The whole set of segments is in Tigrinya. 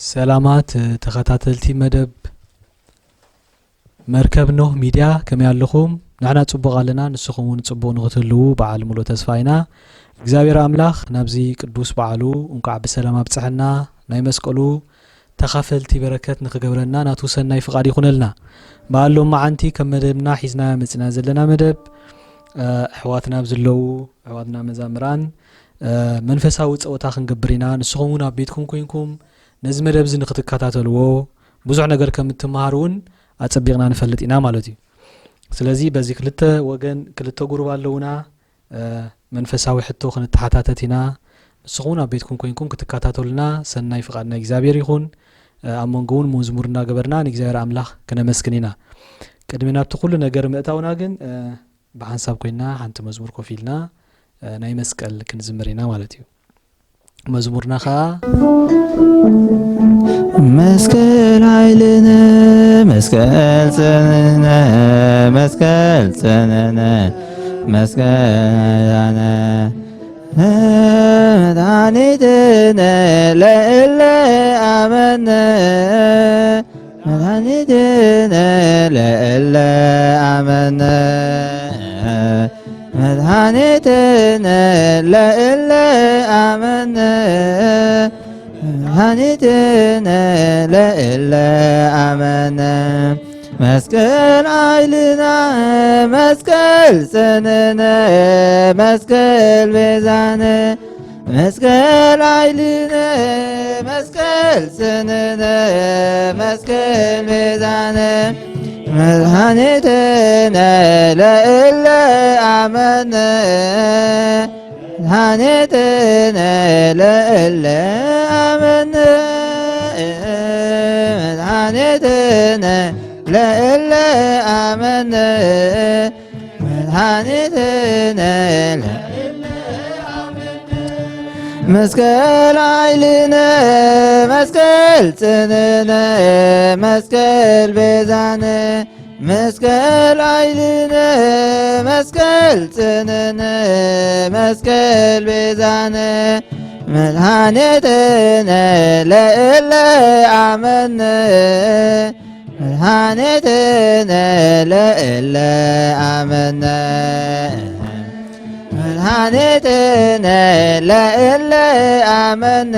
ሰላማት ተኸታተልቲ መደብ መርከብ ኖህ ሚድያ፣ ከመይ ኣለኹም? ንሕና ጽቡቕ ኣለና፣ ንስኹም እውን ጽቡቕ ንኽትህልዉ በዓል ሙሉእ ተስፋ ኢና። እግዚኣብሔር ኣምላኽ ናብዚ ቅዱስ በዓሉ እንቋዕ ብሰላም ኣብጽሐና። ናይ መስቀሉ ተኻፈልቲ በረከት ንኽገብረና ናቱ ሰናይ ፍቓድ ይኹነልና። በዓል ሎመዓንቲ ከም መደብና ሒዝና መጺና ዘለና መደብ፣ እ፣ ኣሕዋትና ኣብ ዘለዉ፣ ኣሕዋትና መዛምራን፣ እ፣ መንፈሳዊ ጸወታ ክንገብር ኢና። ንስኹም እውን ኣብ ቤትኩም ኮይንኩም ነዚ መደብ እዚ ንኽትከታተልዎ፣ ብዙሕ ነገር ከም እትመሃሩ እውን ኣጸቢቕና ንፈልጥ ኢና ማለት እዩ። ስለዚ በዚ ክልተ ወገን ክልተ ጉሩብ ኣለዉና። እ፣ መንፈሳዊ ሕቶ ክንተሓታተት ኢና። ንስኹም እውን ኣብ ቤትኩም ኮይንኩም ክትከታተሉና ሰናይ ፍቓድ ናይ እግዚኣብሔር ይኹን። እ፣ ኣብ መንጎ እውን መዝሙር እናገበርና ንእግዚኣብሔር ኣምላኽ ክነመስግን ኢና። ቅድሚ ናብቲ ኩሉ ነገር ምእታውና ግን፣ እ፣ ብሓንሳብ ኮይንና ሓንቲ መዝሙር ኮፍ ኢልና፣ እ፣ ናይ መስቀል ክንዝምር ኢና ማለት እዩ። መዝሙርና ኸኣ መስቀል ኃይልነ መስቀል ጽንዕነ መስቀል ጽንዕነ መስቀል ኃይልነ መድኃኒትነ ለእለ ኣመነ መድኃኒትነ ለእለ ኣመነ መድኃኒትነ ለእለ ኣመነ መድኃኒትነ ለእለ ኣመነ መስቀል ኃይልነ መስቀል ጽንዕነ መስቀል ቤዛነ መስቀል ኃይልነ መስቀል ጽንዕነ መስቀል ቤዛነ መድኃኒትነ ለእለ ኣመነ መድኃኒትነ ለእለ ኣመነ መድኃኒትነ ለእለ ኣመነ መድኃኒትነ መስቀል ኃይልነ መስቀል ጽንዕነ መስቀል ቤዛነ መስቀል ኃይልነ መስቀል ጽንዕነ መስቀል ቤዛነ መድኃኒትነ ለእለ ኣመነ መድኃኒትነ ለእለ ኣመነ መድኃኒትነ ለእለ ኣመነ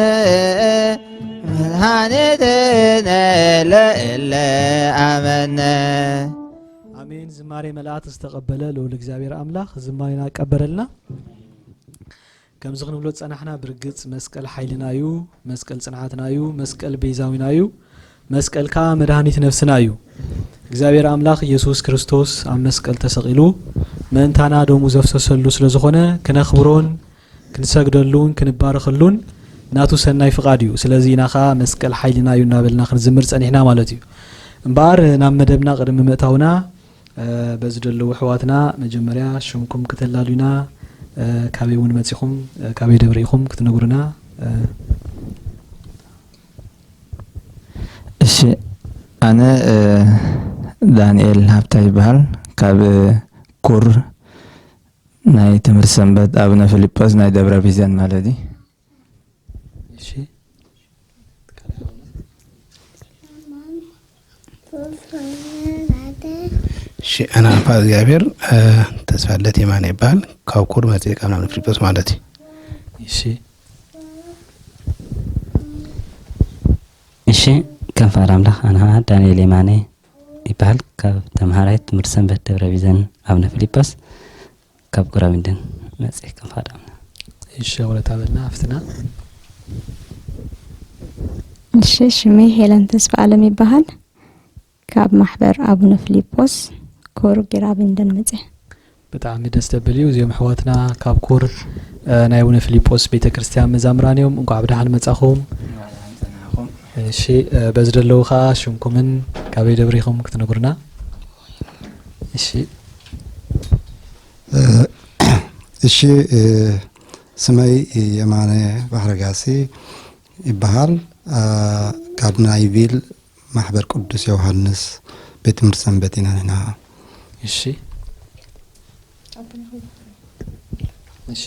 መድኃኒትነ ለእለ ኣመነ። ኣሜን። ዝማሬ መላእክት ዝተቐበለ ልዑል እግዚኣብሔር ኣምላኽ ዝማሬና ይቀበለልና። ከምዚ ክንብሎ ዝጸናሕና ብርግጽ መስቀል ሓይልና እዩ፣ መስቀል ጽንዓትና እዩ፣ መስቀል ቤዛዊና እዩ፣ መስቀል ከኣ መድኃኒት ነፍስና እዩ። እግዚኣብሔር ኣምላኽ ኢየሱስ ክርስቶስ ኣብ መስቀል ተሰቒሉ ምእንታና ደሙ ዘፍሰሰሉ ስለ ዝኾነ ክነኽብሮን ክንሰግደሉን ክንባረኸሉን ናቱ ሰናይ ፍቓድ እዩ። ስለዚ ኢና ኸኣ መስቀል ሓይልና እዩ እናበልና ክንዝምር ጸኒሕና ማለት እዩ። እምበኣር ናብ መደብና ቅድሚ ምእታውና፣ እ፣ በዚ ዘለዉ ኣሕዋትና መጀመርያ ሽምኩም ክተላሉና፣ እ፣ ካበይ እውን መጺኹም፣ እ፣ ካበይ ደብሪ ኢኹም ክትነግሩና፣ እ። እሺ፣ ኣነ፣ እ፣ ዳንኤል ሃብታ ይበሃል። ካብ ኩር ናይ ትምህርቲ ሰንበት ኣቡነ ፊልጶስ ናይ ደብረ ቢዘን ማለት እዩ። እሺ። እሺ፣ ኣነ ኣባ እግዚኣብሔር፣ እ፣ ተስፋለት የማነ ይበሃል። ካብ ኩር መጽእ፣ ካብ ናብነ ፊልጶስ ማለት እዩ። እሺ። እሺ፣ ከም ፍቓድ ኣምላኽ ኣነ ኸዓ ዳንኤል የማነ ይበሃል። ካብ ተምሃራይ ትምህርቲ ሰንበት ደብረ ቢዘን ኣቡነ ፊልጶስ ካብ ጉራቢንደን መጽእ ከም ፍቓድ ኣምላኽ። እሺ፣ ወረታ በልና ኣፍትና። እሺ፣ ሽመይ ሄለን ተስፋ ኣለም ይበሃል። ካብ ማሕበር ኣቡነ ፊልጶስ ኮር ጊራቢንደን መጽእ። ብጣዕሚ ደስ ዘብል እዩ። እዚኦም ኣሕዋትና ካብ ኮር፣ እ፣ ናይ ኣቡነ ፊልጶስ ቤተ ክርስቲያን መዛምራን እዮም። እንኳዕ ብደሓን መጻኹም። እሺ፣ እ፣ በዚ ዘለዉ ኸዓ ሽምኩምን ካበይ ደብሪኹም ክትነግሩና። እሺ። እ፣ እሺ፣ እ፣ ስመይ የማነ ባሕረጋሲ ይበሃል። እ፣ ካብ ናይ ቪል ማሕበር ቅዱስ ዮሃንስ ቤት ትምህርቲ ሰንበት ኢና ንሕና። እሺ። እሺ።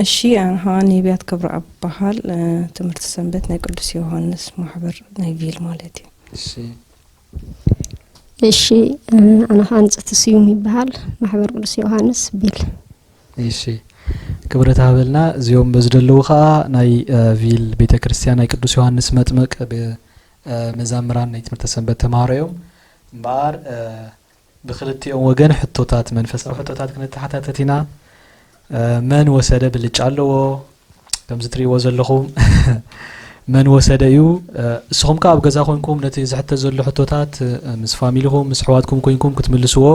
እሺ፣ ኣነ ኸዓ ነቢያት ክብረኣብ እበሃል። እ፣ ትምህርቲ ሰንበት ናይ ቅዱስ ዮሃንስ ማሕበር ናይ ቪል ማለት እዩ። እሺ። እሺ፣ እ፣ ኣነ ኸዓ ንጽህቲ ስዩም ይበሃል፣ ማሕበር ቅዱስ ዮሃንስ ቪል። እሺ፣ ክብረት ሃበልና። እዚኦም በዚ ዘለዉ ኸዓ ናይ፣ እ፣ ቪል ቤተ ክርስቲያን ናይ ቅዱስ ዮሃንስ መጥምቅ ብ-፣ እ፣ መዛምራን ናይ ትምህርቲ ሰንበት ተማሃሮ እዮም። እምበኣር፣ እ፣ ብክልቲኦም ወገን ሕቶታት፣ መንፈሳዊ ሕቶታት ክነተሓታተት ኢና። እ፣ መን ወሰደ ብልጫ ኣለዎ። ከምዚ ትርእይዎ ዘለኹም መን ወሰደ እዩ። እ፣ እስኹም ከኣ ኣብ ገዛ ኮንኩም ነቲ ዝሕተት ዘሎ ሕቶታት፣ እ፣ ምስ ፋሚሊኹም፣ ምስ ኣሕዋትኩም ኮይንኩም ክትምልስዎ፣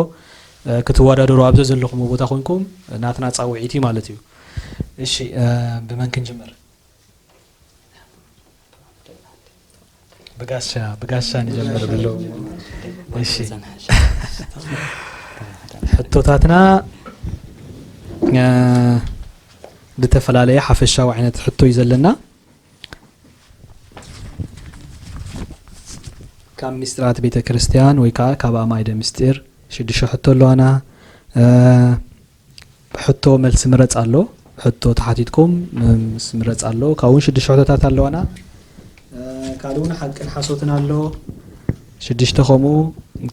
እ፣ ክትወዳደሩ ኣብ ዘዘለኹምዎ ቦታ ኮይንኩም ናትና ጻውዒት እዩ ማለት እዩ። እሺ፣ እ፣ ብመን ክንጅምር? ብጋሻ፣ ብጋሻ ንጀምር ብለው። እሺ። ሕቶታትና፣ እ፣ ዝተፈላለየ ሓፈሻዊ ዓይነት ሕቶ እዩ ዘለና። ካብ ሚስጥራት ቤተ ክርስቲያን ወይ ከዓ ካብ ኣማይደ ምስጢር ሽዱሽተ ሕቶ ኣለዋና። እ፣ ሕቶ መልሲ ምረጽ ኣሎ። ሕቶ ተሓቲትኩም ምስ ምረጽ ኣሎ። ካብኡ እውን ሽዱሽተ ሕቶታት ኣለዋና። እ፣ ካልእ እውን ሓቅን ሓሶትን ኣሎ። ሽዱሽተ ከምኡ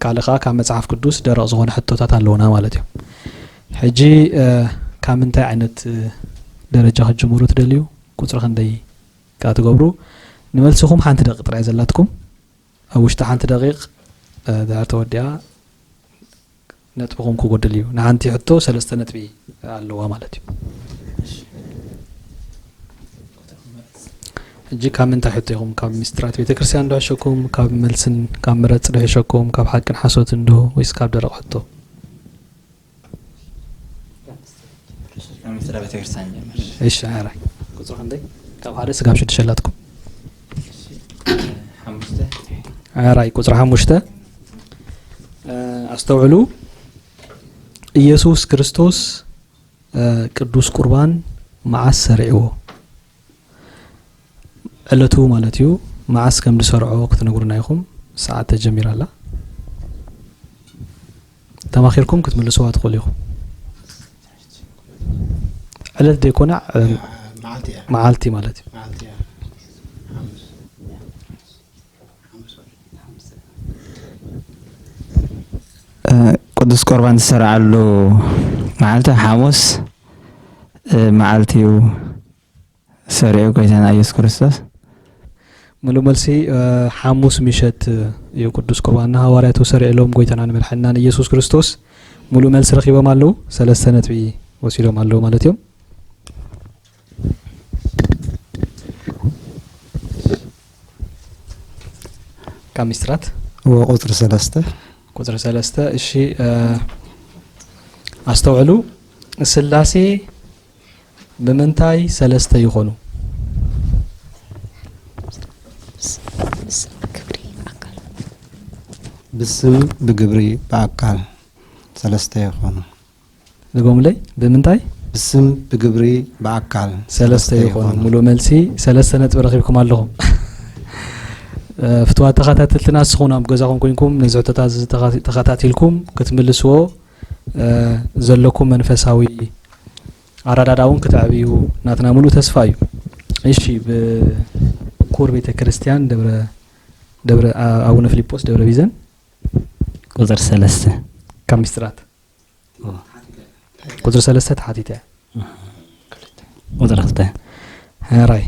ካልእ ከዓ ካብ መጽሓፍ ቅዱስ ደረቕ ዝኾነ ሕቶታት ኣለውና ማለት እዩ። ሕጂ፣ እ፣ ካብ ምንታይ ዓይነት፣ እ፣ ደረጃ ክትጅምሩ ትደልዩ? ቁጽሪ ክንደይ ከኣ ትገብሩ? ንመልስኹም ሓንቲ ደቂቕ ጥራይ ዘላትኩም። ኣብ ውሽጢ ሓንቲ ደቂቕ፣ እ፣ ድሕር ተወዲኣ ነጥብኹም ክጎድል እዩ። ንሓንቲ ሕቶ ሰለስተ ነጥቢ ኣለዋ ማለት እዩ። ሕጂ ካብ ምንታይ ሕቶ ኢኹም? ካብ ሚስጥራት ቤተ ክርስቲያን ዶ ሕሸኩም? ካብ መልስን ካብ ምረጽ ዶ ሕሸኩም? ካብ ሓቅን ሓሶትን ዶ ወይስ ካብ ደረቕ ሕቶ? ካብ ሚስጥራት ቤተ ክርስቲያን ጀምር። እሺ፣ ኣራይ። ቁጽሪ ክንደይ? ካብ ሓደ ስጋብ ሽዱሽተ ኣላትኩም። ሓሙሽተ። ኣራይ፣ ቁጽሪ ሓሙሽተ። እ፣ ኣስተውዕሉ። ኢየሱስ ክርስቶስ፣ እ፣ ቅዱስ ቁርባን መዓስ ሰሪዕዎ? ዕለቱ ማለት እዩ። መዓስ ከም ዝሰርዖ ክትነግሩና ኢኹም። ሰዓት ተጀሚራ ኣላ። ተማኺርኩም ክትምልስዋ ትኽእሉ ኢኹም። ዕለት ዘይኮነ፣ እ፣ መዓልቲ እያ። መዓልቲ ማለት እዩ። መዓልቲ እያ። ሓሙስ። ሓሙስ። እ፣ ቅዱስ ቁርባን ዝሰረዓሉ መዓልቲ ሓሙስ፣ እ፣ መዓልቲ እዩ ሰሪዑ ጎይታና ኢየሱስ ክርስቶስ። ሙሉእ መልሲ፣ እ፣ ሓሙስ ምሸት እዩ ቅዱስ ቁርባን ንሃዋርያቱ ሰሪዕሎም ጎይታናን መድሓኒናን ኢየሱስ ክርስቶስ። ሙሉእ መልሲ ረኺቦም ኣለዉ። ሰለስተ ነጥቢ ወሲዶም ኣለዉ ማለት እዮም። ካብ ሚስጥራት እዎ፣ ቁጽሪ ሰለስተ። ቁጽሪ ሰለስተ። እሺ፣ እ፣ ኣስተውዕሉ። ስላሴ ብምንታይ ሰለስተ ይኾኑ? ክብሪ ኣካል ብስም ብግብሪ ብኣካል ሰለስተ ይኾኑ። ድገሙለይ። ብምንታይ? ብስም ብግብሪ ብኣካል ሰለስተ ይኾኑ። ሙሉእ መልሲ ሰለስተ ነጥቢ ረኺብኩም ኣለኹም። እ፣ ፍትዋት ተኸታተልትና፣ ንስኹም ኣብ ገዛኹም ኮይንኩም ነዚ ሕቶታት እዚ ተኸ-፣ ተኸታቲልኩም ክትምልስዎ፣ እ፣ ዘለኩም መንፈሳዊ ኣረዳድኣ እውን ክተዕብዩ ናትና ሙሉእ ተስፋ እዩ። እሺ፣ ብኩር ቤተ ክርስቲያን ደብረ፣ ደብረ ኣ-፣ ኣቡነ ፊልጶስ ደብረ ቢዘን። ቁፅሪ ሰለስተ። ካብ ሚስጥራት ቁፅሪ ሰለስተ ተሓቲተ እያ። ቁፅሪ ክልተ። ሕራይ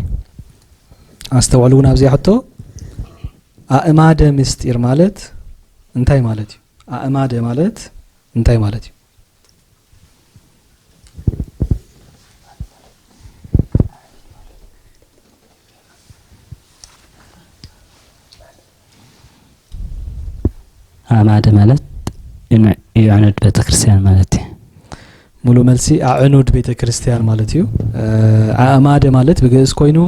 ኣስተውዕሉ እውን ኣብዚኣ ሕቶ፣ ኣእማደ ምስጢር ማለት እንታይ ማለት እዩ? ኣእማደ ማለት እንታይ ማለት እዩ? ኣእማደ ማለት የዕኑድ ቤተክርስትያን ማለት እዩ። ሙሉእ መልሲ ኣዕኑድ ቤተክርስትያን ማለት እዩ። ኣእማደ ማለት ብግእዝ ኮይኑ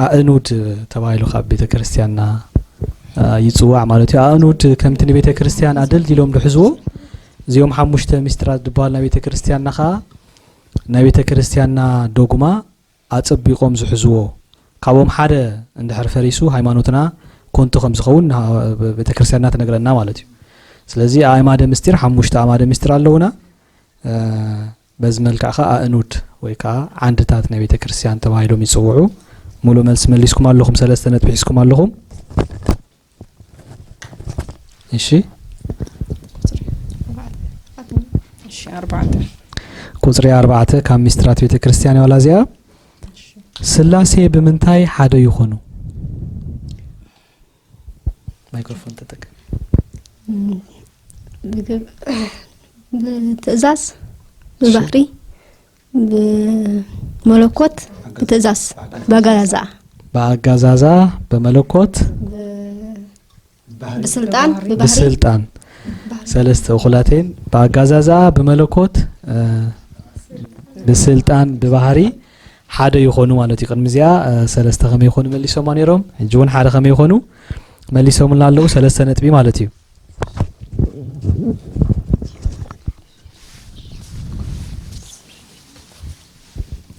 ኣእኑድ ተባሂሉ ካብ ቤተክርስትያንና ይፅዋዕ ማለት እዩ። ኣእኑድ ከምቲ ንቤተክርስትያን ኣደልዲሎም ዝሕዝዎ፣ እዚኦም ሓሙሽተ ሚስጥራት ዝበሃል ናይ ቤተክርስትያንና ከዓ ናይ ቤተክርስትያንና ዶግማ ኣፀቢቆም ዝሕዝዎ፣ ካብኦም ሓደ እንድሕር ፈሪሱ ሃይማኖትና ኮንቶ ከም ዝኸውን ቤተክርስትያንና ትነግረና ማለት እዩ። ስለዚ ኣእማደ ምስጢር፣ ሓሙሽተ ኣእማደ ምስጢር ኣለውና። በዚ መልክዕ ከዓ ኣእኑድ ወይ ከዓ ዓንድታት ናይ ቤተ ክርስቲያን ተባሂሎም ይፅውዑ። ሙሉእ መልሲ መሊስኩም ኣለኹም፣ ሰለስተ ነጥቢ ሒዝኩም ኣለኹም። እሺ፣ እሺ ኣርባዕተ ቁፅሪ ኣርባዕተ ካብ ሚስጥራት ቤተ ክርስቲያን ዋላ እዚኣ። ስላሴ ብምንታይ ሓደ ይኾኑ? ማይክሮፎን ተጠቀም። ብትእዛዝ፣ ብባህሪ፣ ብመለኮት፣ ብትእዛዝ፣ በገዛ፣ በአጋዛዛ፣ በመለኮት፣ ብስልጣን፣ ብባህሪ፣ ብስልጣን። ሰለስተ እኹላቴን በአጋዛዛ፣ ብመለኮት፣ ብስልጣን፣ ብባህሪ ሓደ ይኾኑ ማለት እዩ። ቅድሚ እዚኣ ሰለስተ ከመይ ይኾኑ መሊሶማ ነይሮም፣ ሕጂ እውን ሓደ ከመይ ይኾኑ መሊሶምልና ኣለዉ። ሰለስተ ነጥቢ ማለት እዩ።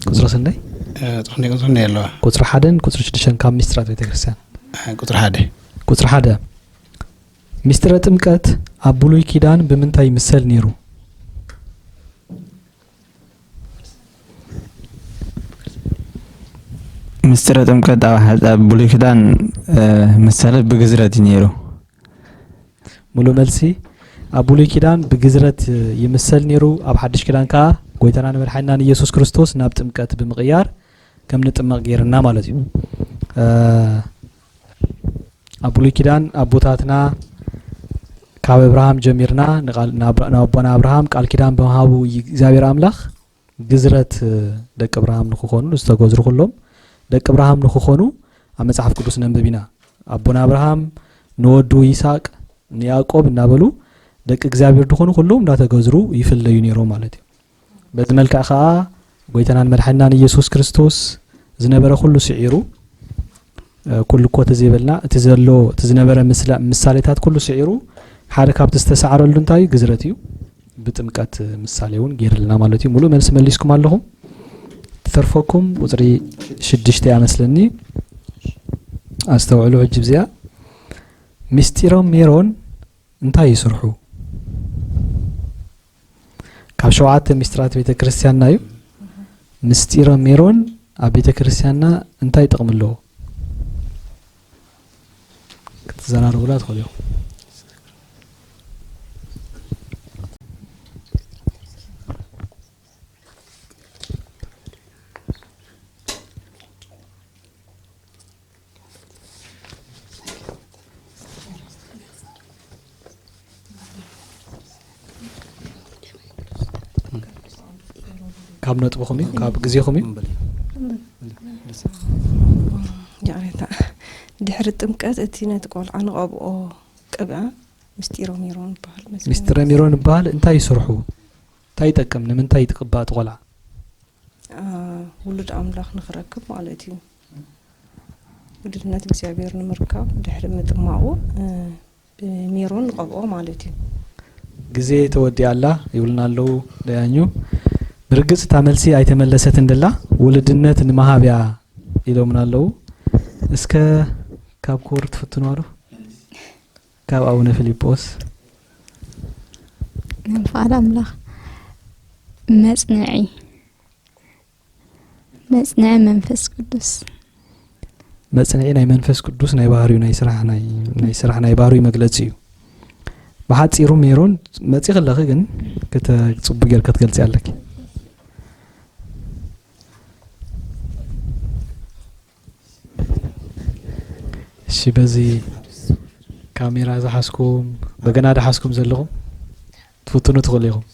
ቁፅሪ ስንደይ? ጥቕኒ ቁፅሪ ኣለዋ። ቁፅሪ ሓደን ቁፅሪ ሽዱሽተን ካብ ሚስጥራት ቤተክርስትያን። ቁፅሪ ሓደ። ቁፅሪ ሓደ፣ ሚስጥረ ጥምቀት ኣብ ብሉይ ኪዳን ብምንታይ ይምሰል ነይሩ? ምስጢረ ጥምቀት ኣብ ሓ- ኣብ ብሉይ ኪዳን ምሳሌ ብግዝረት እዩ ነይሩ። ሙሉ መልሲ፣ ኣብ ብሉይ ኪዳን ብግዝረት ይምሰል ነይሩ፣ ኣብ ሓድሽ ኪዳን ከዓ ጎይታናን መድሓኒናን ኢየሱስ ክርስቶስ ናብ ጥምቀት ብምቕያር ከም ንጥመቕ ገይርና ማለት እዩ። ኣብ ብሉይ ኪዳን ኣቦታትና ካብ እብርሃም ጀሚርና ንኣቦና እብርሃም ቃል ኪዳን ብምሃቡ እግዚኣብሔር ኣምላኽ ግዝረት ደቂ እብርሃም ንክኾኑ ዝተገዝሩ ኩሎም ደቂ እብርሃም ንክኾኑ ኣብ መፅሓፍ ቅዱስ ነንብብ ኢና። ኣቦና እብርሃም ንወዱ ይስሐቅ ንያዕቆብ እናበሉ ደቂ እግዚኣብሔር ድኾኑ ኩሎም እንዳተገዝሩ ይፍለዩ ነይሮም ማለት እዩ። በዚ መልክዕ ከዓ ጎይታናን መድሓኒናን ኢየሱስ ክርስቶስ ዝነበረ ኩሉ ስዒሩ ኩሉ እኮ ተዘይበልና እቲ ዘሎ እቲ ዝነበረ ምሳሌታት ኩሉ ስዒሩ ሓደ ካብቲ ዝተሰዓረሉ እንታይ እዩ? ግዝረት እዩ። ብጥምቀት ምሳሌ እውን ገይርልና ማለት እዩ። ሙሉእ መልሲ መሊስኩም ኣለኹም። ትተርፈኩም ቁፅሪ ሽዱሽተ እያ መስለኒ። ኣስተውዕሉ ሕጂ ብዚኣ። ምስጢሮም ሜሮን እንታይ ይስርሑ? ካብ ሸውዓተ ምስጢራት ቤተ ክርስቲያንና እዩ። ምስጢረ ሜሮን ኣብ ቤተ ክርስቲያንና እንታይ ጥቕሚ ኣለዎ? ክትዘራረቡላ ትኽእሉ ኢኹም። ካብ ነጥብኹም እዩ፣ ካብ ግዜኹም እዩ። ይቕሬታ። ድሕሪ ጥምቀት እቲ ነቲ ቆልዓ ንቐብኦ ቅብኣ ምስጢረ ሜሮን ይበሃል። ምስጢረ ሜሮን ይበሃል። እንታይ ይስርሑ? እንታይ ይጠቅም? ንምንታይ ይትቅባእ እቲ ቆልዓ? ውሉድ ኣምላኽ ንኽረክብ ማለት እዩ። ውሉድነት እግዚኣብሔር ንምርካብ ድሕሪ ምጥማቑ ብሜሮን ንቐብኦ ማለት እዩ። ግዜ ተወዲኣ ኣላ ይብሉና ኣለዉ ደያኙ። ብርግጽ እታ መልሲ ኣይተመለሰትን ደላ ውልድነት ንምሃብ እያ ኢሎምና ኣለዉ። እስከ ካብ ክቡር ትፍትንዋ ዶ? ካብ ኣቡነ ፊልጶስ። ናይ ፍቓድ ኣምላኽ መጽንዒ መጽንዒ መንፈስ ቅዱስ። መጽንዒ ናይ መንፈስ ቅዱስ ናይ ባህሪኡ ናይ ስራሕ ናይ ናይ ስራሕ ናይ ባህሪኡ መግለጺ እዩ። ብሓጺሩ ሜሮን መጺኺ ኣለኺ ግን ክተ ጽቡቅ ጌርኪ ክትገልጺ ኣለኪ። እሺ በዚ ካሜራ ዝሓዝኩም በገና ዝሓዝኩም ዘለኹም ትፍትኑ ትኽእሉ ኢኹም።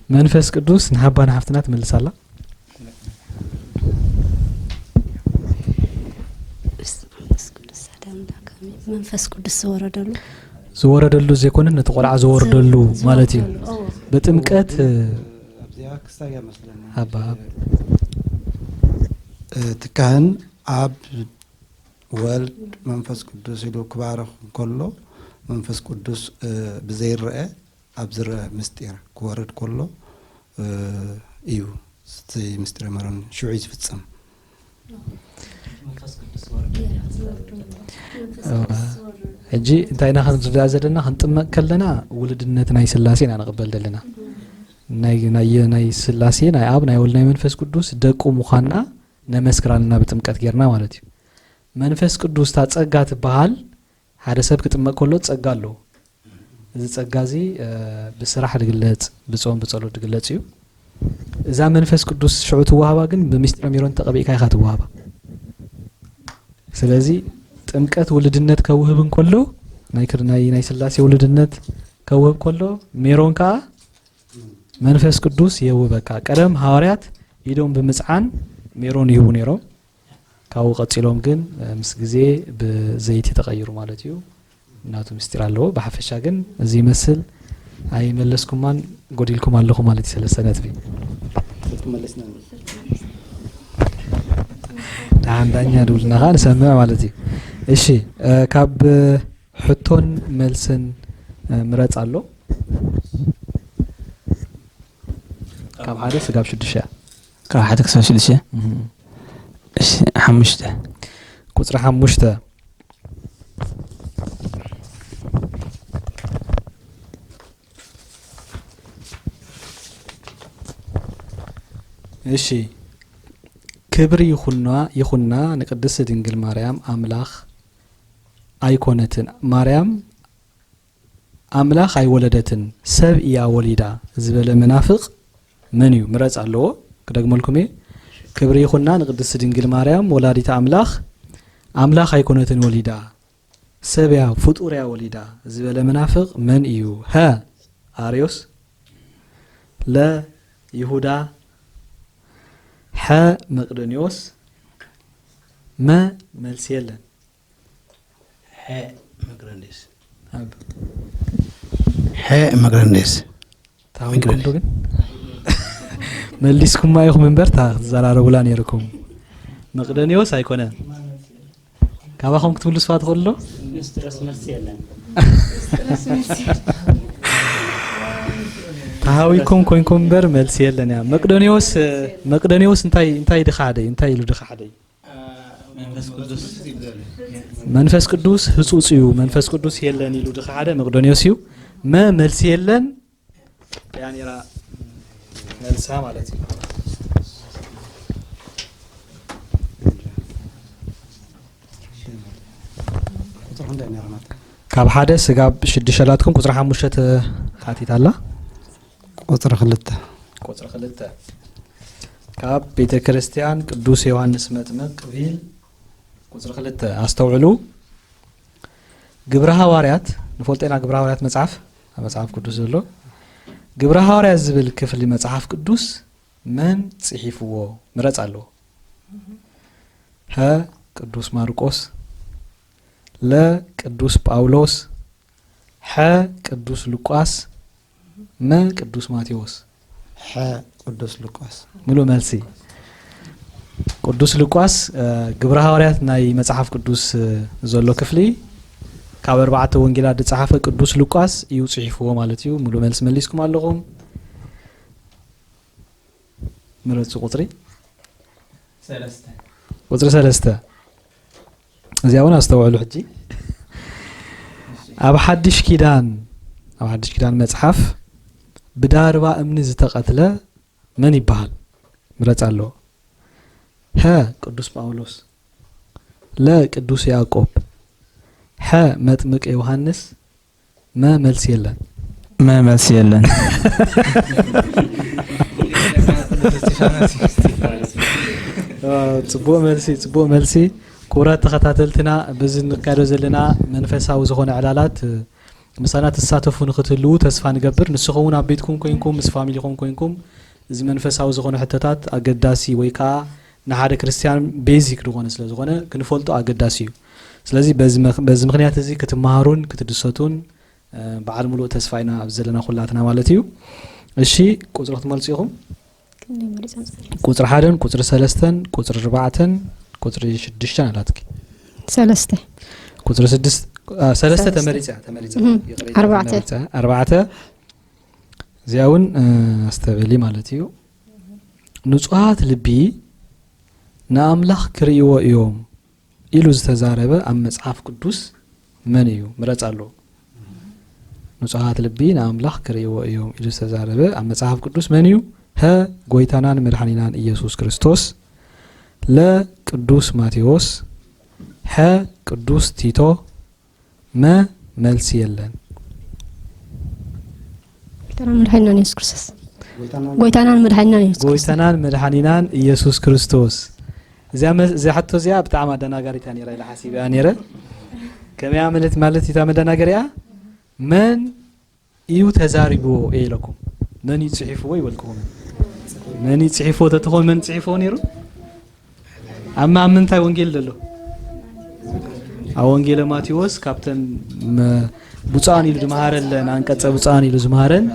መንፈስ ቅዱስ ንሓባና ሓፍትና ትመልስ ኣላ። መንፈስ ቅዱስ ሓደ ኣምላክ ኣሜን። መንፈስ ቅዱስ ዝወረደሉ ዝወረደሉ ዘይኮነ ነቲ ቆልዓ ዝወርደሉ ማለት እዩ። ዝወርደሉ፣ ኦ። ብጥምቀት ኣብዚኣ ክሳብ እያ መስለኒ ሃባ ሃብ እቲ ካህን ኣብ ወልድ መንፈስ ቅዱስ ኢሉ ክባርኽ እንከሎ መንፈስ ቅዱስ እ፣ ብዘይረአ ኣብ ዝረአ ምስጢር ክወርድ ከሎ እ፣ እዩ እቲ ምስጢረ መሮን ሽዑ እዩ ዝፍጸም። ሕጂ እንታይ ኢና ክንርዳ ዘለና? ክንጥመቅ ከለና ውልድነት ናይ ስላሴ ኢና ንቕበል ዘለና። ናይ ናይ ናይ ስላሴ፣ ናይ ኣብ፣ ናይ ወልድ፣ ናይ መንፈስ ቅዱስ ደቁ ምዃንና ነመስክር ኣለና ብጥምቀት ጌርና ማለት እዩ። መንፈስ ቅዱስ እታ ጸጋ ትበሃል፣ ሓደ ሰብ ክጥመቅ ከሎ ጸጋ ኣለዎ። እዚ ጸጋ እዚ ብስራሕ ዝግለጽ፣ ብጾም ብጸሎት ዝግለጽ እዩ። እዛ መንፈስ ቅዱስ ሽዑ ትወሃባ ግን ብምስጢረ ሜሮን ተቐቢእካ ኢኻ ትወሃባ። ስለዚ ጥምቀት ውልድነት ከውህብ እንከሎ፣ ናይ ክር ናይ ናይ ስላሴ ውልድነት ከውህብ ከሎ፣ ሜሮን ከኣ መንፈስ ቅዱስ የውህበካ። ቀደም ሃዋርያት ኢዶም ብምጽዓን ሜሮን ይህቡ ነይሮም። ካብኡ ቀጺሎም ግን ምስ ግዜ ብዘይቲ ተቐይሩ ማለት እዩ። እናቱ ምስጢር ኣለዎ። ብሓፈሻ ግን እዚ ይመስል። ኣይመለስኩማን፣ ጎዲልኩም ኣለኹ ማለት እዩ። ሰለስተ ነጥቢ። ደሓን ዳኛ ድውልና ከዓ ንሰምዕ ማለት እዩ። እሺ፣ ካብ ሕቶን መልስን ምረጽ ኣሎ። ካብ ሓደ ስጋብ ሽዱሽተ። ካብ ሓደ ክሳብ ሽዱሽተ። እሺ፣ ሓሙሽተ። ቁጽሪ ሓሙሽተ። እሺ፣ ክብሪ ይኹና ይኹና ንቅድስት ድንግል ማርያም፣ ኣምላኽ ኣይኮነትን፣ ማርያም ኣምላኽ ኣይወለደትን፣ ሰብ እያ ወሊዳ ዝበለ መናፍቕ መን እዩ? ምረጽ ኣለዎ። ክደግመልኩም እየ። ክብሪ ይኹና ንቅድስት ድንግል ማርያም ወላዲተ ኣምላኽ፣ ኣምላኽ ኣይኮነትን ወሊዳ፣ ሰብ እያ፣ ፍጡር እያ ወሊዳ ዝበለ መናፍቕ መን እዩ? ሀ፣ ኣርዮስ፣ ለ፣ ይሁዳ፣ ሐ፣ መቅደኒዎስ፣ መ፣ መልሲ የለን። ሐ፣ መቅደኒዎስ። ኣብ ሐ፣ መቅደኒዎስ። ታዊኩም ዶ ግን? መሊስኩማ ኢኹም እምበር፣ ታ ክትዘራረቡላ ነይርኩም። መቅደኒዎስ ኣይኮነን። ካባኹም ክትምልሱዋ ትኽእሉ ዶ? ምስጢረስ መልሲ የለን። ተሃዊኩም ኮይንኩም እምበር መልሲ የለን እያ። መቅደኒዎስ፣ መቅደኒዎስ እንታይ፣ እንታይ ድኻ ሓደይ? እንታይ ኢሉ ድኻ ሓደይ? መንፈስ ቅዱስ። መንፈስ ቅዱስ ህጹጽ እዩ፣ መንፈስ ቅዱስ የለን ኢሉ ድኻ ሓደ መቅዶንዮስ እዩ። መ፣ መልሲ የለን። ያ ነይራ መልሳ ማለት እዩ። ካብ ሓደ ስጋብ ሽዱሽተ ኣላትኩም፣ ቁጽሪ ሓሙሽተ ተሓቲታ ኣላ። ቁጽሪ ክልተ። ቁጽሪ ክልተ። ካብ ቤተ ክርስቲያን ቅዱስ ዮሃንስ መጥምቅ ክፍል ቁጽሪ ክልተ ኣስተውዕሉ። ግብረ ሃዋርያት ንፈልጦ ኢና። ግብረ ሃዋርያት መጽሓፍ፣ ኣብ መጽሓፍ ቅዱስ ዘሎ ግብረ ሃዋርያት ዝብል ክፍሊ መጽሓፍ ቅዱስ መን ጽሒፍዎ? ምረጽ ኣሎ። ሀ፣ ቅዱስ ማርቆስ፣ ለ፣ ቅዱስ ጳውሎስ፣ ሐ፣ ቅዱስ ሉቃስ፣ መ፣ ቅዱስ ማቴዎስ። ሐ፣ ቅዱስ ሉቃስ። ምሉእ መልሲ። ቅዱስ ሉቃስ፣ እ፣ ግብረ ሃዋርያት ናይ መጽሓፍ ቅዱስ፣ እ፣ ዘሎ ክፍሊ ካብ ኣርባዕተ ወንጌላት ዝጸሓፈ ቅዱስ ሉቃስ እዩ ጽሒፍዎ ማለት እዩ። ምሉእ መልሲ መሊስኩም ኣለኹም። ምረጹ ቁጽሪ። ሰለስተ። ቁጽሪ ሰለስተ። እዚኣ እውን ኣስተውዕሉ ሕጂ። ኣብ ሓድሽ ኪዳን፣ ኣብ ሓድሽ ኪዳን መጽሓፍ ብዳርባ እምኒ ዝተቐትለ መን ይበሃል? ምረጽ ኣሎ። ሀ፣ ቅዱስ ጳውሎስ፣ ለ፣ ቅዱስ ያዕቆብ፣ ሐ፣ መጥምቅ ዮሃንስ፣ መ፣ መልሲ የለን። መ፣ መልሲ የለን። አ፣ ጽቡቕ መልሲ፣ ጽቡቕ መልሲ። ክቡራት ተኸታተልትና፣ በዚ እንካየዶ ዘለና መንፈሳዊ ዝኾነ ዕላላት፣ እ፣ ምሳና ትሳተፉ ንክትህልዉ ተስፋ ንገብር። ንስኹም እውን ኣብ ቤትኩም ኮይንኩም፣ ምስ ፋሚሊኹም ኮይንኩም፣ እዚ መንፈሳዊ ዝኾነ ሕቶታት ኣገዳሲ ወይ ከዓ ንሓደ ክርስትያን ቤዚክ ዝኾነ ስለ ዝኾነ ክንፈልጦ ኣገዳሲ እዩ። ስለዚ በዚ ምኽ-፣ በዚ ምኽንያት እዚ ክትመሃሩን ክትድሰቱን፣ እ፣ በዓል ሙሉእ ተስፋ ኢና ኣብዚ ዘለና ኩላትና ማለት እዩ። እሺ፣ ቁጽሪ ክትመልሱ ኢኹም? ክንደይ መሪጸ ንጽበ? ቁጽሪ ሓደን፣ ቁጽሪ ሰለስተን፣ ቁጽሪ ኣርባዕተን፣ ቁጽሪ ሽዱሽተን ኣላትኪ። ሰለስተ። ቁጽሪ ስድስት፣ አ፣ ሰለስተ ሰለስተ። ተመሪጸ፣ ተመሪጸ። እህ፣ ይቕሬታ፣ ኣርባዕተ። ተመሪጸ። ኣርባዕተ። እዚኣ እውን፣ እ፣ ኣስተብህሊ ማለት እዩ። ንጹሃት ልቢ ንኣምላኽ ክርእይዎ እዮም። ኢሉ ዝተዛረበ ኣብ መጽሓፍ ቅዱስ መን እዩ? ምረጽ ኣሎ። ንጹሃት ልቢ ንኣምላኽ ክርእይዎ እዮም ኢሉ ዝተዛረበ ኣብ መጽሓፍ ቅዱስ መን እዩ? ሀ፣ ጎይታናን መድሓኒናን ኢየሱስ ክርስቶስ፣ ለ፣ ቅዱስ ማቴዎስ፣ ሐ፣ ቅዱስ ቲቶ፣ መ፣ መልሲ የለን። ጎይታናን መድሓኒናን ኢየሱስ ክርስቶስ። ጎይታናን መድሓኒናን ኢየሱስ ክርስቶስ። ጎይታናን መድሓኒናን ኢየሱስ ክርስቶስ። እዚኣ መ- እዚኣ ሕቶ እዚኣ ብጣዕሚ ኣደናጋሪት እያ ነይራ ኢለ ሓሲበ እያ ነይረ። ከመይ እያ ማለት ማለት እታ መደናገሪኣ? መን እዩ ተዛሪብዎ እየ ኢለኩም። መን እዩ ጽሒፍዎ ይበልኩኹም። መን እዩ ጽሒፍዎ ተትኾን መን ጽሒፍዎ ነይሩ? ኣብ ኣብ ምንታይ ወንጌል ዘሎ? ኣብ ወንጌለ ማቴዎስ ካብተን መ- ብፁዓን ኢሉ ዝመሃረለን ኣንቀጸ ብፁዓን ኢሉ ዝመሃረን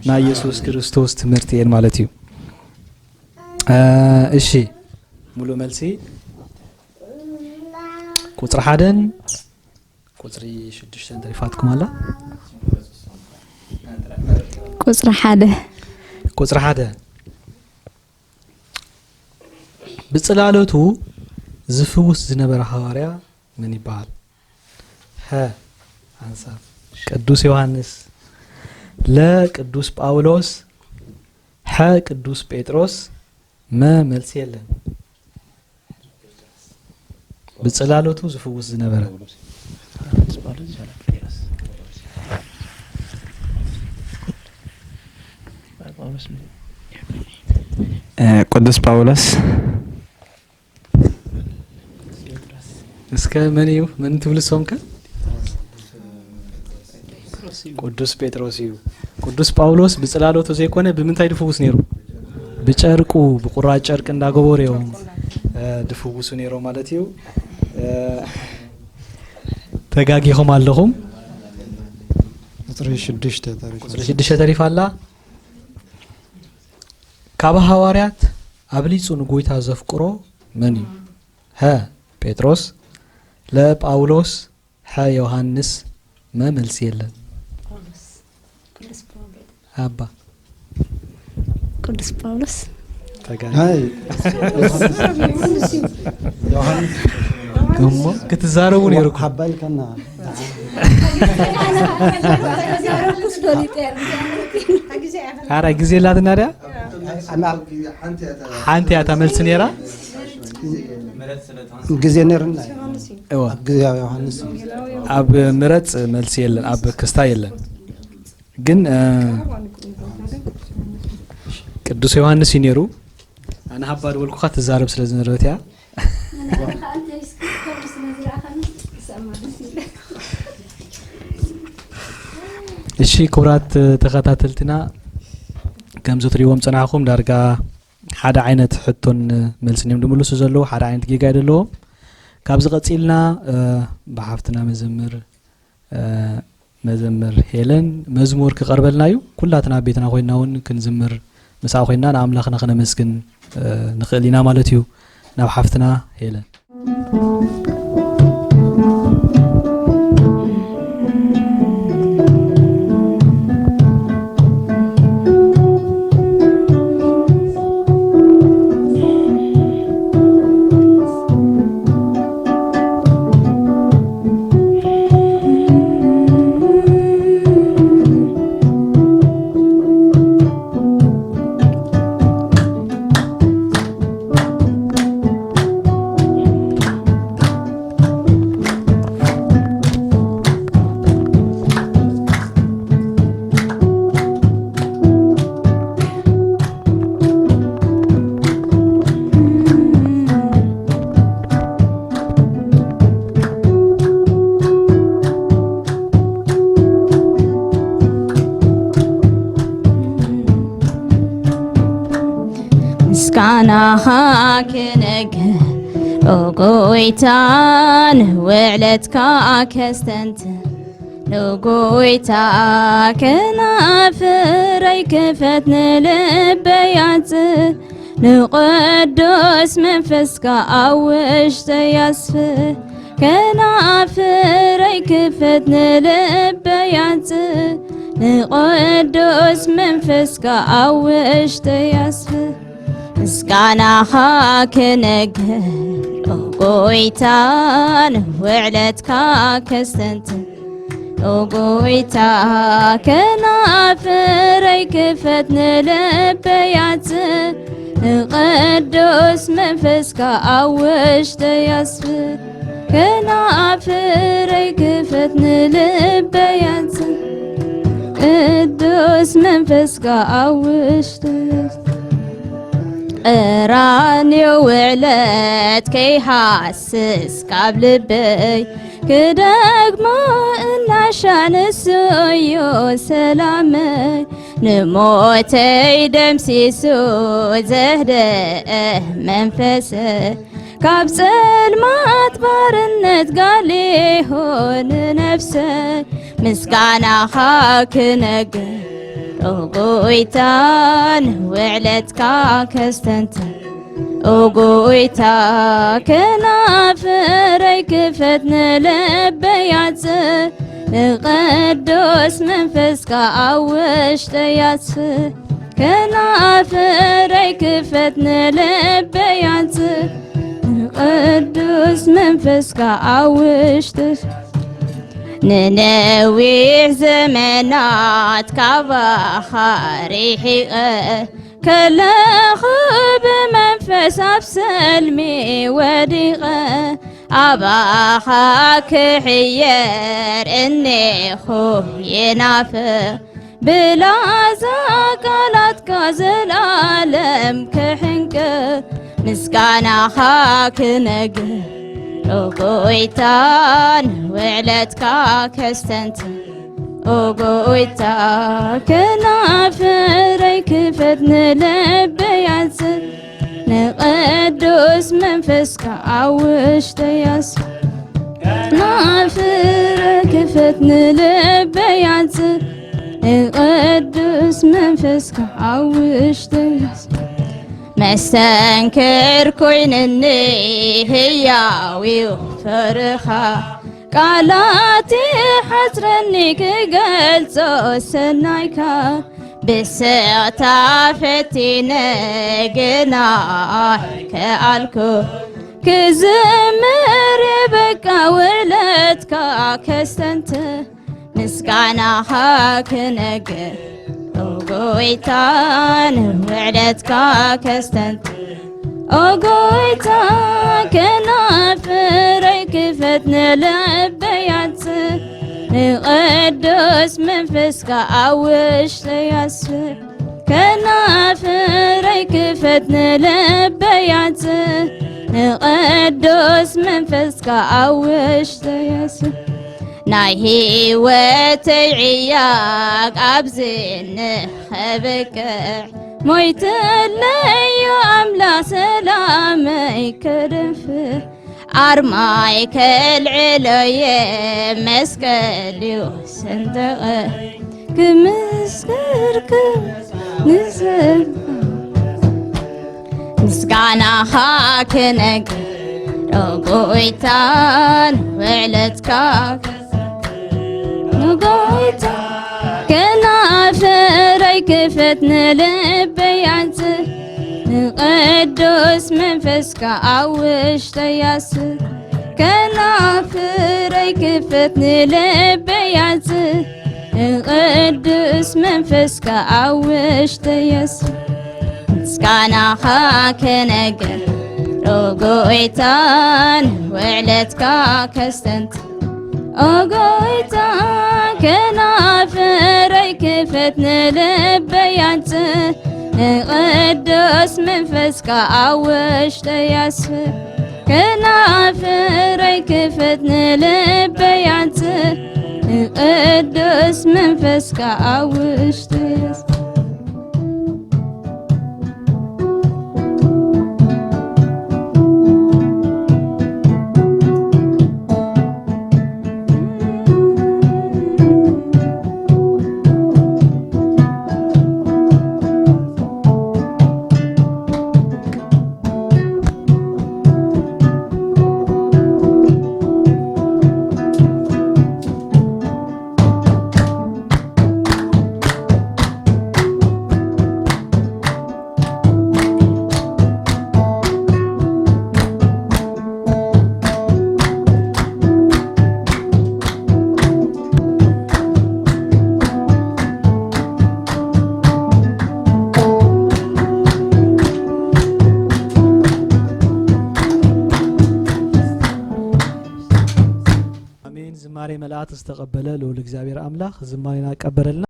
ናይ ኢየሱስ ክርስቶስ ትምህርቲ እየን ማለት እዩ። እ፣ እሺ ሙሉ መልሲ ቁፅሪ ሓደን ቁፅሪ ሽዱሽተን ተሪፋትኩም ኣላ። ቁፅሪ ሓደ። ቁፅሪ ሓደ ብፅላለቱ ዝፍውስ ዝነበረ ሃዋርያ መን ይበሃል? ሀ፣ ሓንሳብ ቅዱስ ዮሃንስ፣ ለ፣ ቅዱስ ጳውሎስ፣ ሐ፣ ቅዱስ ጴጥሮስ፣ መ፣ መልሲ የለን። ብጽላሎቱ ዝፍውስ ዝነበረ። ቅዱስ ጳውሎስ። እስከ መን እዩ? መን ትብሉ ሶምከ? ቅዱስ ጴጥሮስ እዩ። ቅዱስ ጳውሎስ ብጽላሎቱ ዘይኮነ ብምንታይ ድፍውስ ነይሩ? ብጨርቁ፣ ብቁራጭ ጨርቂ እንዳገበሩ እዮም ድፍውሱ ነይሮም ማለት እዩ። ተጋጊኹም ኣለኹም። ቁፅሪ ሽዱሽተ ተሪፉ። ቁፅሪ ሽዱሽተ ተሪፋ ኣላ። ካብ ሃዋርያት ኣብሊፁ ንጎይታ ዘፍቅሮ መን እዩ? ሀ ጴጥሮስ፣ ለ ጳውሎስ፣ ሐ ዮሃንስ፣ መ መልሲ የለን። ኣባ ቅዱስ ጳውሎስ። ተጋጊ ናይ ዮሃንስ እሞ ክትዛረቡ ነይሩኩም። ሓባይ ከና ኣረ ግዜ ላትና ድያ ሓንቲ እያ እታ መልሲ ነይራ። ግዜ ነርና እዋ ግዜ ዮሃንስ ኣብ ምረፅ መልሲ የለን፣ ኣብ ክስታ የለን። ግን እ፣ ቅዱስ ዮሃንስ እዩ ነይሩ። ኣነ ሃባ ዝበልኩኻ ትዛረብ ስለ ዝነበረት እያ። እሺ ክቡራት ተኸታተልትና፣ ከምዚ ትሪእዎም ጸናሕኹም ዳርጋ ሓደ ዓይነት ሕቶን መልስን እዮም ድምልሱ ዘለዉ። ሓደ ዓይነት ጌጋ እዩ ዘለዎም። ካብዚ ቀጺልና እ፣ ብሓፍትና መዘምር እ፣ መዘምር ሄለን መዝሙር ክቐርበልና እዩ። ኩላትና ኣብ ቤትና ኮይና እውን ክንዝምር ምስኣ ኮይና ንኣምላኽና ክነመስግን እ፣ ንኽእል ኢና ማለት እዩ። ናብ ሓፍትና ሄለን ምስጋናኻ ክነግር ኦ ጎይታ፣ ንውዕለትካ ከስተንትን ንጎይታ። ከናፍረይ ክፈት ንልበይ ኣጽር፣ ንቅዱስ መንፈስካ ኣብ ውሽጠይ ኣስፍር። ከናፍረይ ክፈት ንልበይ ኣጽር፣ ንቅዱስ መንፈስካ ኣብ ውሽጠይ ኣስፍር። ምስጋናኻ ክነግር ኦ ጎይታን ውዕለትካ ከስተንትን፣ ኦ ጎይታ፣ ከናፍረይ ክፈት፣ ንልበይ ኣጽን፣ ንቅዱስ መንፈስካ ኣብ ውሽጠይ ኣስፍር። ከናፍረይ ክፈት፣ ንልበይ ኣጽን፣ ቅዱስ መንፈስካ ኣብ ውሽጠይ ኣስፍር። ቀራንዮ ውዕለት ከይሃስስ ካብ ልበይ፣ ክደግሞ እናሻ ንሱ እዩ ሰላመይ። ንሞተይ ደምሲሱ ዘህደአ መንፈሰይ፣ ካብ ጸልማት ባርነት ጋሊሁ ንነፍሰይ፣ ምስጋናኻ ክነግር፣ ኦ ጎይታ፣ ንውዕለትካ ከስተንትን። ኦ ጎይታ፣ ከናፍረይ ክፈት፣ ንልበይ ኣጽን፣ ንቅዱስ መንፈስካ ኣብ ውሽጠይ ኣስፍር። ከናፍረይ ክፈት፣ ንልበይ ኣጽን፣ ንቅዱስ መንፈስካ ኣብ ውሽጠይ። ንነዊሕ ዘመናት ካባኻ ርሒቐ ከለኹ፣ ብመንፈስ ኣብ ሰልሚ ወዲቐ፣ ኣባኻ ክሕየር እኔኹ ይናፍቕ። ብላዛ ቃላትካ ዘልኣለም ክሕንቅቕ፣ ምስጋናኻ ክነግር፣ ኦ ጎይታ፣ ንውዕለትካ ከስተንትን። ኦ ጎይታ፣ ከናፍረይ ክፈት፣ ንልበይ ኣጽን፣ ንቅዱስ መንፈስካ ኣብ ውሽጠይ ኣስፍር። ከናፍረይ ክፈት፣ ንልበይ ኣጽን፣ ንቅዱስ መንፈስካ ኣብ ውሽጠይ ኣስፍር። መስተንክር ኮይንኒ ህያው እዩ ፍቅርኻ፣ ቃላት ይሓጽረኒ ክገልጾ ሰናይካ። ብስቕታ ፈቲነ ግና ኣይከኣልኩ፣ ክዝምር የበቃ ውዕለትካ ከስተንትን፣ ምስጋናኻ ክነግር፣ ኦ ጎይታ፣ ንውዕለትካ ከስተንትን። ኦ ጎይታ፣ ከናፍረይ ክፈት፣ ንልበይ ኣጽን፣ ንቅዱስ መንፈስካ ኣብ ውሽጠይ ኣስፍር። ከናፍረይ ክፈት፣ ንልበይ ኣጽን፣ ንቅዱስ መንፈስካ ኣብ ውሽጠይ ኣስፍር። ናይ ህይወተይ ዕያግ ኣብዚ ንኸብቅዕ፣ ሞይትለይ ኣምላኽ ሰላመይ ከደንፍዕ። ኣርማይ ከልዕሎየ መስቀል እዩ ሰንደቐ፣ ክምስክር ክምስክር። ምስጋናኻ ክነግር፣ ኦ ጎይታ፣ ንውዕለትካ፣ ኦ ጎይታ፣ ከናፍረይ ክፈት፣ ንልበይ ኣጽን፣ ንቅዱስ መንፈስካ ኣብ ውሽጠይ ኣስፍር። ከናፍረይ ክፈት፣ ንልበይ ኣጽን፣ ንቅዱስ መንፈስካ ኣብ ውሽጠይ ኣስፍር። ምስጋናኻ ክነግር፣ ኦ ጎይታ፣ ንውዕለትካ ከስተንትን። ኦ ጎይታ፣ ከናፍረይ ክፈት፣ ንልበይ ኣጽን፣ ንቅዱስ መንፈስካ ኣብ ውሽጠይ ኣስፍር። ከናፍረይ ክፈት፣ ንልበይ ኣጽን፣ ንቅዱስ መንፈስካ ኣብ ውሽጠይ ኣስፍር። ዝማሬ መላእክት ዝተቐበለ ልዑል እግዚኣብሔር ኣምላኽ ዝማሬና ይቀበለልና።